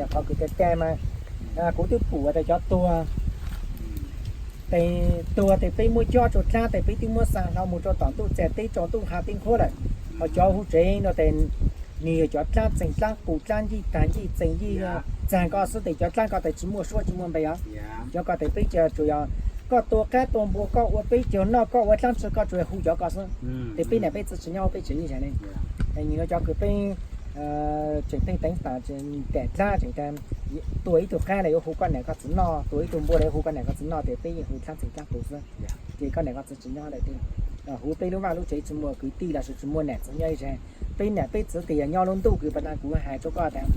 Qhov kws tag tag mas kuv twb pum tas cov tuag, tes tuag tes peb muab cob rua dlaab tes peb twb muab xa hlo moog rua tom ntuj txag teb rua ntuj ha teb nqhuab lawm. Ho cov huv tsev no tes nwg yog cov dlaab txeeg dlaab qus dlaab yij tag yij txeeg yij txag ko xwb tes cov dlaab ko tes tsi muaj suab tsi muaj npe os. Cov ko tes peb ca tsuas yog koj tua qaab tua npua koj ua peb caug noj koj ua dlaab tsi koj tsuas yog hu cov ko xwb. Tes peb nam peb txiv tsi nyob peb tsev yij zag ne. Nwg no cov kws peb tseem pheej teev tas tes dlaab tseem tua ib tug qaab los yuav hu koj nam koj txiv noj, tua ib tug npua los yuav hu koj nam koj txiv noj tes peb yeej hu dlaab txeeg dlaab qus xwb. Ces koj nam koj txiv tsi nyob lawm tes huv peb lub vaj lub tsev tsi muaj kwv tij lossis tsi muaj nam txiv nyob ib zag. Peb nam peb txiv tes yog nyob lub ntuj kws pas tas kuv has rua koj tas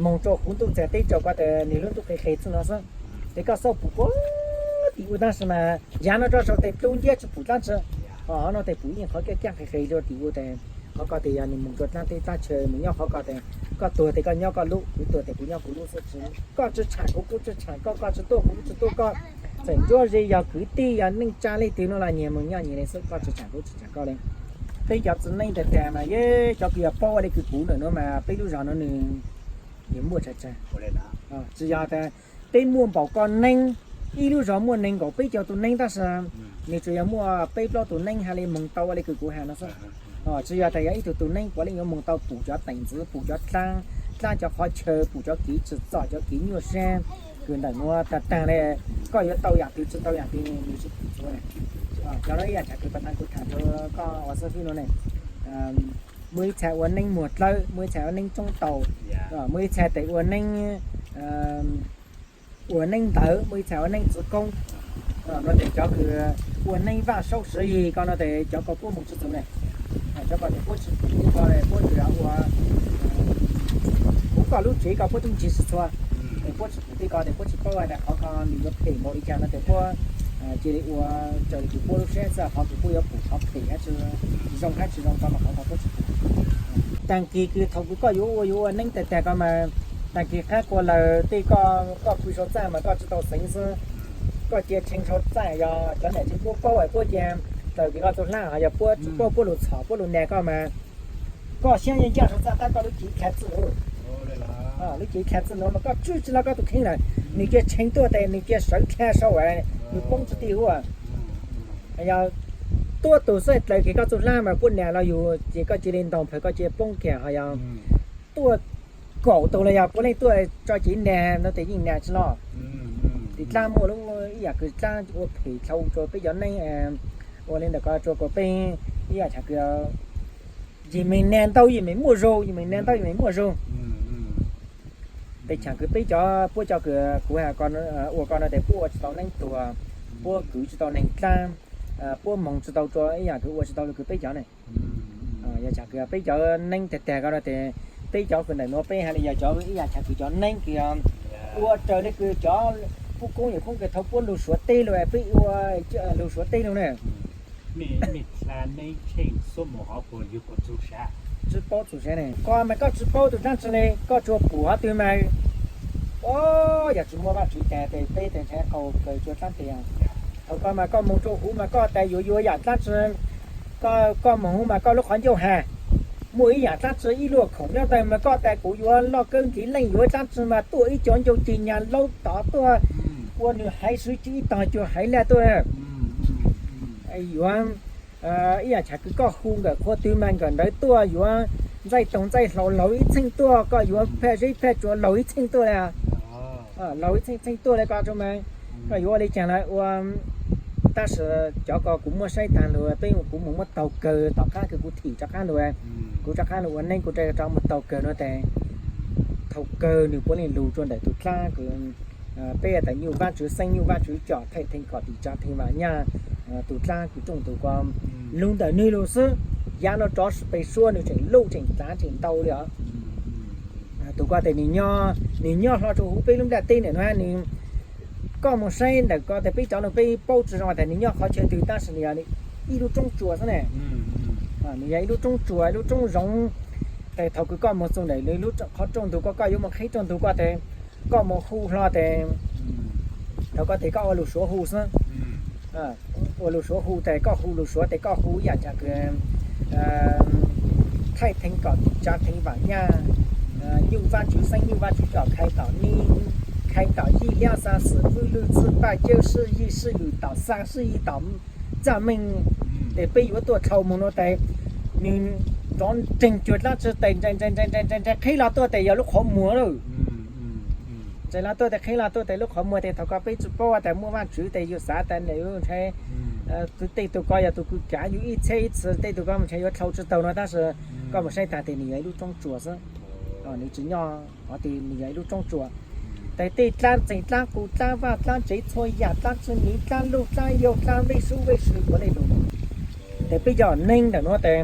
moog rua huv ntuj txag teb rua koj tes nwg lub ntuj qis qis txwj no xwb. Tes koj xauj pum puag tim ub tab sis mas yav no rua sau tes dlub nciab tsi pum dlaab tsi. Ho no tes pum yeej qhov kiaj kiaj qis qis rua tim ub tes qhov ko tes yog nwg moog rua dlaab teb dlaab chaw moog nyob qhov ko tes koj tuag tes koj nyob koj lub, kuv tuag tes kuv nyob kuv lub xwb. Koj tsi tshaam kuv kuv tsi tshaam koj, koj tsi tuaj kuv kuv tsi tuaj koj. Txawm ntsuab ze yog kwv tij yog neej tsa leej twg no los nyias moog nyob nyias le xwb, koj tsi tshaam kuv tsi tshaam koj le. Peb cov txiv neej tag tag mas yeej cov kws yog paub ua le kws kuv ntawm nuav mas peb lub zog no nwg muaj tsawg tsawg. Tsi yog tas peb muaj npaum koj neeb, ib lub zog muaj neeg nkaum peb caug tug neeb tab sis nwg tsuas yog muaj peb plaub tug neeb hab le moog tau ua le kws kuv has no xwb. Tsi yog tas yog ib tug tug neeb puav leej yuav moog tau pum cov teem ntxwv, pum cov dlaab, dlaab cov qhov chaw, pum cov kev tsim txom, cov kev nyuaj sab kws ntawm nuav tag tag le. Koj yuav tau yaam twg tsi tau yaam twg nwg tsi pum txhua. Cov no ib yaam tshaam kws pas tas kuv tham rua koj ua xwb fib nuav ne. Muaj ib txha ua neeb muag dlawb, muaj ib txha ua neeb tsoob taus, muaj ib txha tes ua neeb ua neeb ntawv, muaj ib txha ua neeb txwv koob. No tes cov kws ua neeb vaj saub siv yig ko no tes cov ko puab moog tsi txug ne. Cov ko tes puab tsi pum teb ko, puab tsuas yog ua huv koj lub tsev ko puab tub ntsig tsi txhua. Es puab tsi pum teb ko tes puab tsi paub tas qhov ko nws yuav phem npaum li cas no tes puab cia li ua raws li kws puab lub sab xwb, qhov kws puab yuav pum qhov phem hab tsi zoo hab tsi zoo ko mas qhov ko puab tsi pum. Taag kis kws thaum kws koj yuav ua yuav ua neeb tag tag ko mas taag kis qaab qua lawg tej koj pw sau txaj mas koj tsi tau xeev xwb. Koj cia tshee sau txaj, yog cov nam tsev puab paub es puab cia dlaws kis koj txuj hlab, ho yog puab tsi paub puab lug txhom puab lug nag koj mas koj xyab ncaj ncaj sau txaj tab koj lub cev dlha txwj nuav, lub cev dlha txwj nuav mas koj tswj tsi lug koj tus kheej lawm, nws cia tshee tuaj tes nws cia sawv dlha sau es nws poob tsi ti huv. Yog tuab tug xwb dlaws kis koj txuj hlab mas puab nag los yug ces koj cia li ntaug nphawv koj cia poob kiag, ho yog tuaj kaum tug los yog puav leej tuaj tso cev nag no tes yeej nag tsi los. Tes dlaab muaj lub ib yaam kws dlaab ua phem dlhau rua peb cov neeb, ua li ntawm ko rua kuas peb ib yaam tshaam kws yim meem nag ntau yim meem muaj zug, yim meem nag ntau yim meem muaj zug. Tes tshaam kws peb cov puab cov kws kuv has ua ko no tes puab ua tsi tau neeb tuag, puab kwv tsi tau neeg dlaab, puab moog tsi tau rua ib yaam kws ua tsi tau li kws peb cov ne. Yog tshaam kws peb cov neeb tag tag ko no tes peb cov kws ntawm nuav peb has li yog cov ib yaam tshaam kws cov neeb kws ua raws li kws cov kuj koob yawm koob kws thaum puab lug Suav teb lug, peb ua lug Suav teb lug na. Tsi paub txug sav ne, koj mas koj tsi paub tug dlaab tsi le, koj tsuas pum hov twg mas, o, yog tsi muaj Vaajtswv tas tes peb tes ntshe qaug kawg tsuas dlaab tes. Thaum ko mas koj moog rua huv mas koj tas yuav yuav yaam dlaab tsi, koj moog huv mas koj lub qhov ncauj has, muaj ib yaam dlaab tsi ib luaj khoom nyob ntawd mas koj tas kuv yuav loj kawg nkiv leej yuav dlaab tsi mas tuaj ib co ncauj ceg nyag laub tod tuaj ua nwg haiv swv ib tog cuag haiv laj tuaj. Yuav ib yaam tshaam kws koj hu nkawm qhua twg mas nkawm ntawd tuaj, yuav ntxaij toog ntxaij hlaus laug ib txheej tuaj, koj yuav phaj zeb phaj tsua laug ib txheej tuaj le. Laug ib txheej txheej tuaj le koj tsuas mas koj yuav ua li caag lawm ua. Tab sis cov ko kuv muab saib taag lug peb kuv mus muab taug kawg tom qaab kws kuv thim rov qaab lug, kuv rov qaab lug ua neeb kuv rov mus taug kawg no tes thaum kawg nws puav leej lug rua ntawm tug dlaab kws peb tas nyuj Vaajtswv xeeb nyuj Vaajtswv com thaij theej kom tim tsav theej vam nyaj. Tug dlaab kws rooj tug ko lug ntawm nwg lug xwb, yav no rov peg suab nws tseem luj tseem dlaav tseem ntau li os. Tug ko tes nws nyob hlo rua huv peb lub nplaj teb ntawm no, nws, koj mus saib ntawm ko tes peb cov no peb paub tsi zoo tas nws nyob qhov chaw twg tab sis nws yog ib lub roob tsuas xwb ne. Nws yog ib lub roob tsuas ib lub roob zoov. Tes thaum kws koj mus txug ntawm lub qhov rooj ntug ko koj yuav mus qhib rooj ntug ko tes koj mus hu hlo tes thaum ko tes koj ua lug Suav hu xwb. Ua lug Suav hu tes koj hu lug Suav tes koj hu ib yaam tshaam kws thaij theej kom tsav theej vam nyaj, nyuj Vajtswv xeeb, nyuj Vajtswv tsom khai tom nej, khai tom yij liab xa xwm vwj lwj txwj paj cawj sij yij sij lwm tom xa sij yij tom txaj meej, ces peb yuav tuaj dhau mus no tes nws nrov nreeg cuag dlaab tsi tes ntsais ntsais ntsais ntsais ntsais ntsais qheb los tuaj tes yog lub qhov muag lawm. Ntsais los tuaj tes qheb los tuaj tes lub qhov muag tes thaum ko peb tsi paub tas muaj Vajtswv tes yus xav tas nws ntshai tej tug ko yog tus kws kav yus ib txhiab ib txhis, tej tug ko ntshai yuav dhau tsi taug no tab sis koj mus saib tag tes nws yog ib lub roob tsuas xwb. Nws tsis nyob qhov twg, nws yog ib lub roob tsuas. Tes tej dlaab txeeg dlaab qus dlaab vaj dlaab tsev txhua yam dlaab tsi miv dlaab luj dlaab yaug dlaab vej sub vej sw puav leej lug. Tes peb cov neeb ntawm nuav tes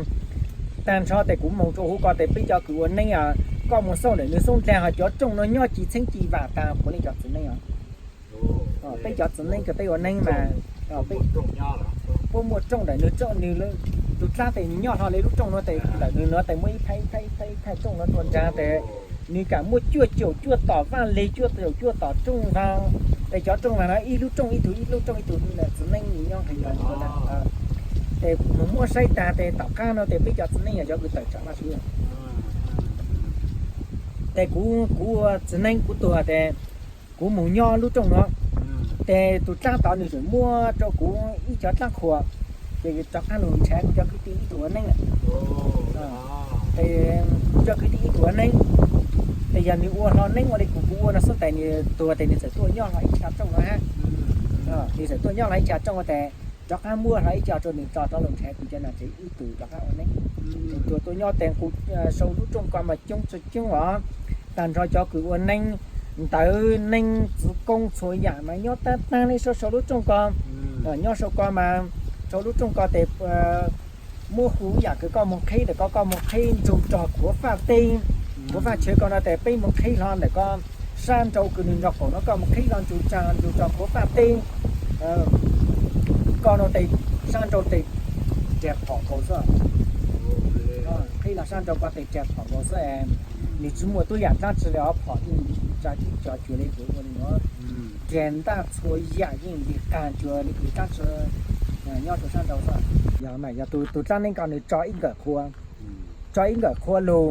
tag nrho tes kuv moog rua huv ko tes peb cov kws ua neeb, koj mus xauj ntawm nws xub ntiag ho cov rooj no nyob ci txheeb ci vam tas puav leej cov txiv neeb os. Peb cov txiv neeb kws peb ua neeb mas puab muaj rooj ntawm nws, rooj nws, tus dlaab tes nws nyob hlo le lub rooj nuav tes ntawm nws nuav tes muaj ib phaib ib phaib ib phaib ib phaib rooj nuav tuaj nraag tes nws kam muaj cuaj caum cuaj tom vaaj le, cuaj caum cuaj tom rooj vaag. Tes cov rooj vaag no ib lub rooj ib tug, ib lub rooj ib tug, txiv neeb nws nyob nqis nkaus na. Tes mus muab saib tag tes tom qaab no tes peb cov txiv neeb yog cov kws tawm tsam Vajtswv. Tes kuv, kuv ua txiv neeb kuv tuag tes kuv mus nyob lub rooj nuav. Tes tus dlaab tod nws tseem muab rau kuv ib cov dlaab qhuas, ces rov qaab lug nrhav kuv cov kwv tij ib tug ua neeb lawm. Tes kuv cov kwv tij ib tug ua neeb, tes yog nws ua hlo neeb ua le kuv, kuv ua no xwb tes nws tuag tes nws txawm tuaj nyob hlo ib chav rooj no hab. Nws txawm tuaj nyob hlo ib chav rooj ua tes rov qaab muab hlo ib co rau nws tso rov lug nrhav kuv cov nam tsev ib tug rov qaab ua neeb. Nws tuag tuaj nyob tes kuv sau lub rooj ko mas coob tsi coob os. Tag nrho cov kws ua neeb ntawv neeb txwv koob txhua yam mas nyob taag taag le sau, sau lub rooj ko. Nyob sau ko mas sau lub rooj ko tes muab hu yam kws koj moog qheb ntawm ko, koj moog qheb nrug rog khuav faj teb, khuav faj chaw ko no tes peb moog qheb hlo ntawm ko sab nrau kws nws nrog qaum no, koj moog qheb hlo nrug rog, nrug rog khuav faj teb ko no tes sab nrau tes rag phom nkaus xwb. Qheb hlo sab nrau ko tes rag phom nkaus xwb. Nws tsi muaj tub yam dlaab tsi le os, phom yeej tsa cov cuag le kuv ua le nuav, rag ntaj txhua yam yeej li qaag cuag le kuv dlaab tsi nyob rua sab nrau xwb. Yog mas yog tus dlaab neeb ko nws tso ib nkawm qhua, tso ib nkawm qhua lug,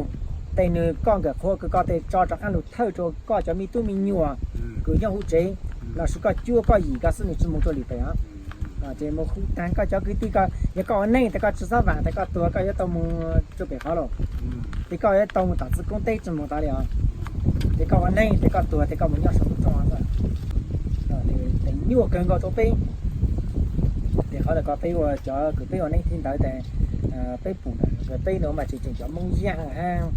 tes nws koj nkawm qhua kws ko tes tso rov qaab lug thawj rua koj cov me tub me nyuam kws nyob huv tsev, lossis koj cuab koj yim ko xwb nws tsi moog rua lwm pem os. Ces moog hu taag koj cov kwv tij ko, yog koj ua neeb tes koj tsi xob vaam tes koj tuag koj yuav tau moog rua pem qhov lawm. Tes koj yuav tau moog tom txwv koob teb tsi moog tod le os. Tes koj ua neeb tes koj tuag tes koj moog nyob sau lub rooj os. Tes nyuaj kawg nkaus rua peb. Tes qhov ntawm ko peb ua cov kws peb ua neeb thib ntawd tes peb pum ntawm peb nuav mas tseem tseem cov Moob Yaj hab,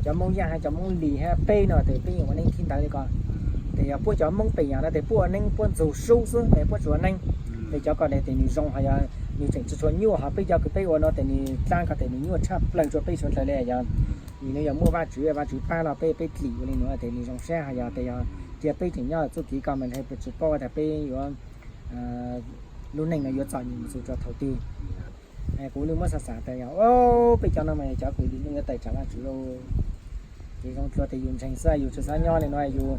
cov Moob Yaj hab cov Moob Lis hab peb no tes peb yeej ua neeb thib ntawd li ko. Tes yog puab cov Moob pem yam no tes puab ua neeb puab ntxug sub xwb es puab tsi ua neeb. Tes cov ko tes nws zoo hos yog nws tseem tsi tshua nyuaj, hos peb cov kws peb ua no tes nws dlaab ko tes nws nyuaj tshaj plawg rua peb suav dlawg li yog. Nws yog muaj Vajtswv, Vajtswv pab los peb, peb dlim ua li nuav tes nws zoo sab hos yog tes yog cia peb tseem nyob txuj kev ko mas ntshe tsi paub tas peb yuav, lub neej no yuav txom nyem mus txug rua thaum twg. Kuv le muab xav xav tas yog peb cov no mas cov kws lwm hnub yuav tawm tsam Vajtswv lauj. Ces zoo dlua tes yus ntseeg xwb, yus tsi xob nyob li no yus